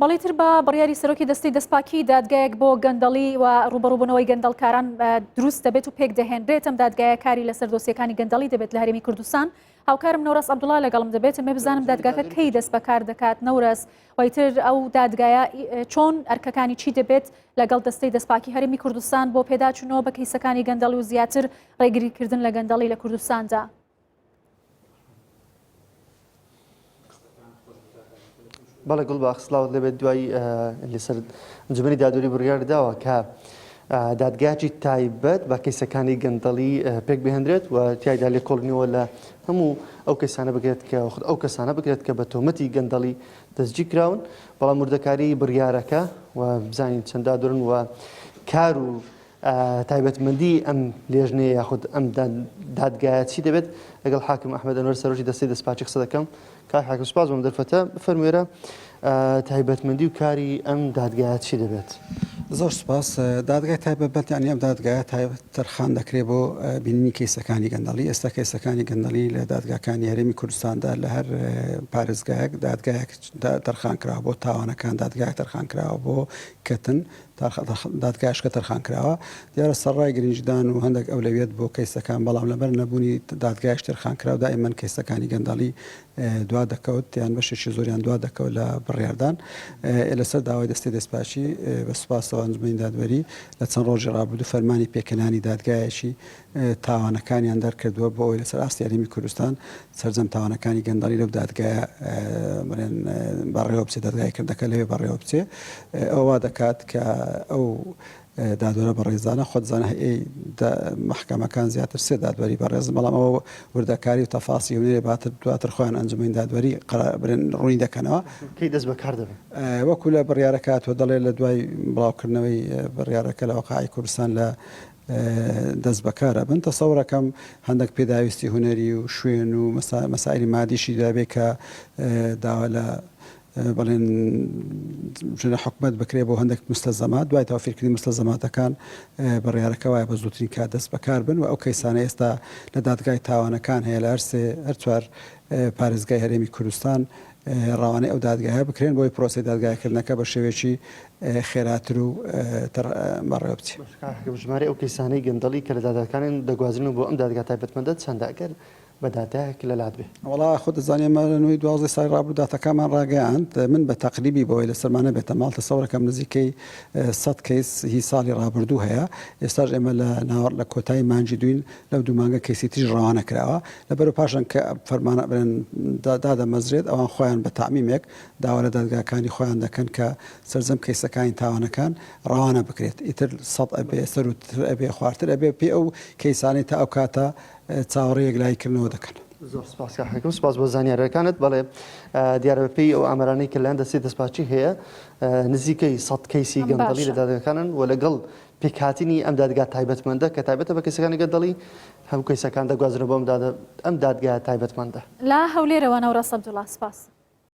بەڵی تر بە بڕیاری سەرۆکی دەستەی دەستپاکی دادگایەک بۆ گەندەڵی و ڕوبەڕوبوونەوەی گەندەڵکاران دروست دەبێت و پێک دەهێنرێت ئەم دادگایە کاری لەسەر دۆسیەکانی گەندەڵی دەبێت لە هەرێمی کوردستان هاوکارم نەورەس عەبدوڵا لەگەڵم دەبێت ئەمێ بزانم دادگاکە کەی دەست بەکار دەکات نەورەس وایتر ئەو دادگایە چۆن ئەرکەکانی چی دەبێت لەگەڵ دەستەی دەستپاکی هەرێمی کوردستان بۆ پێداچوونەوە بە کەیسەکانی گەندەڵی و زیاتر ڕێگریکردن لە گەندەڵی لە کوردستاندا. بەڵێ گوڵباخ سڵاوت لێبێت دوای لەسەر ئەنجومەنی دادوەری بڕیار داوە کە دادگایەکی تایبەت بە کەیسەکانی گەندەڵی پێک بهێنرێت و تیایدا لێکۆڵینەوە لە هەموو ئەو کەسانە بکرێت کە خود ئەو کەسانە بکرێت کە بە تۆمەتی گەندەڵی دەستگیر کراون بەڵام وردەکاری بڕیارەکە و بزانین چەند دادوەرن و کار و تایبەتمەندی ئەم لێژنەیە یاخود ئەم دادگایە چی دەبێت؟ لەگەڵ حاکم ئەحمەد ئەنوەر سەرۆکی دەستەی دەستپاکی قسە دەکەم. کاک حاکم سوپاس بۆ ئەم دەرفەتە. بفەرموێرە تایبەتمەندی و کاری ئەم دادگایە چی دەبێت؟ زۆر سوپاس. دادگای تایبەت یانی ئەم دادگایە تایبەت تەرخان دەکرێت بۆ بینینی کەیسەکانی گەندەڵی. ئێستا کەیسەکانی گەندەڵی لە دادگاکانی هەرێمی کوردستاندا لە هەر پارێزگایەک دادگایەک تەرخان کراوە بۆ تاوانەکان، دادگایەک تەرخان کراوە بۆ کەتن، دادگایش کە تەرخان کراوە، دیارە سەرڕای گرنگیدان و هەندێک ئەولەویەت بۆ کەیسەکان، بەڵام لەبەر نەبوونی دادگایش تەرخان کراو دائیمەن کەیسەکانی گەندەڵی دوا دەکەوت یان بەشێکی زۆریان دوا دەکەوت لە بڕیاردان. لەسەر داوای دەستەی دەستپاکی بە سوپاسەوە ئەنجومەنی دادوەری لە چەند ڕۆژی ڕابردوو فەرمانی پێکهێنانی دادگایەکی تاوانەکانیان دەرکردووە بۆ ئەوەی لەسەر ئاستی هەرێمی کوردستان سەرجەم تاوانەکانی گەندەڵی لەو دادگایە بڵێن بەڕێوە بچێت دادگای کردەکە لەوێ بەڕێوە بچێ ئەوە وا دەکات کە ئەو دادوەرە بەڕێزانە خۆت زانە هەیئەی مەحکەمەکان زیاتر سێ دادوەری بەڕێزن بەڵام ئەوە وردەکاری و تەفاسی هونەری باتر دواتر خۆیان ئەنجومەنی دادوەری قەرار بڵێن ڕوونی دەکەنەوە. کەی دەست بەکار دەبن؟ وەکو لە بڕیارەکە هاتووە دەڵێ لە دوای بڵاوکردنەوەی بڕیارەکە لە وەقاعی کوردستان لە دەست بەکار ئەبن تەسەورەکەم هەندێک پێداویستی هونەری و شوێن و مەسائلی مادیشی دابێ کە داوا لە بڵێن ژنە حکومت بکرێ بۆ هەندێک مستەزەمات دوای تەوفیرکردنی مستەزەماتەکان بڕیارەکە وایە بە زووترین کات دەست بەکار بن و ئەو کەیسانە ئێستا لە دادگای تاوانەکان هەیە لە هەرسێ هەر چوار پارێزگای هەرێمی کوردستان ڕەوانەی ئەو دادگایە بکرێن بۆی پرۆسەی دادگایکردنەکە بە شێوەیەکی خێراتر و تر بەڕێوە بچێ. باشە کاک حەکیم ژمارەی ئەو کەیسانەی گەندەڵی کە لە دادگاکانن دەگوازرێنەوە بۆ ئەم دادگا تایبەتمەندە چەندە ئەگەر بە داتایەک لەلات بێ؟ وەڵا خۆت دەزانی ئێمە لە نۆی دوازدەی ساڵی ڕابردوو داتاکانمان ڕاگەیاند من بە تەقریبی بەوەی لەسەرمان نەبێتە ماڵ تەسەورەکەم نزیکەی سەد کەیس هی ساڵی ڕابردوو هەیە ئێستاش ئێمە لە ناوەڕ لە کۆتایی مانگی دووین لەو دوو مانگە کەیسی تریش ڕەوانە کراوە لەبەرو پاشان کە فەرمانە بڵێن دادەمەزرێت ئەوان خۆیان بە تەعمیمێک داوا لە دادگاکانی خۆیان دەکەن کە سەرجەم کەیسەکانی تاوانەکان ڕەوانە بکرێت ئیتر سەد ئەبێ سەروتر ئەبێ خوارتر ئەبێ پێ ئەو کەیسانەی تا ئەو کاتە چاوەڕێی یەکلایی کردنەوە دەکەن. زۆر سپاس کاک حەکیم سپاس بۆ زانیاریەکانت بەڵێ دیارە بەپێی ئەو ئامارانەی کە لەلایەن دەستەی دەستپاکی هەیە نزیکەی سەد کەیسی گەندەڵی لە باشە. دادگاکانن و لەگەڵ پێکهاتنی ئەم دادگا تایبەتمەندە کە تایبەتە بە کەیسەکانی گەندەڵی هەموو کەیسەکان دەگوازرێنەوە بۆ ئەم دادگایە تایبەتمەندە. لە هەولێرەوە نەورەس عەبدوڵا سپاس.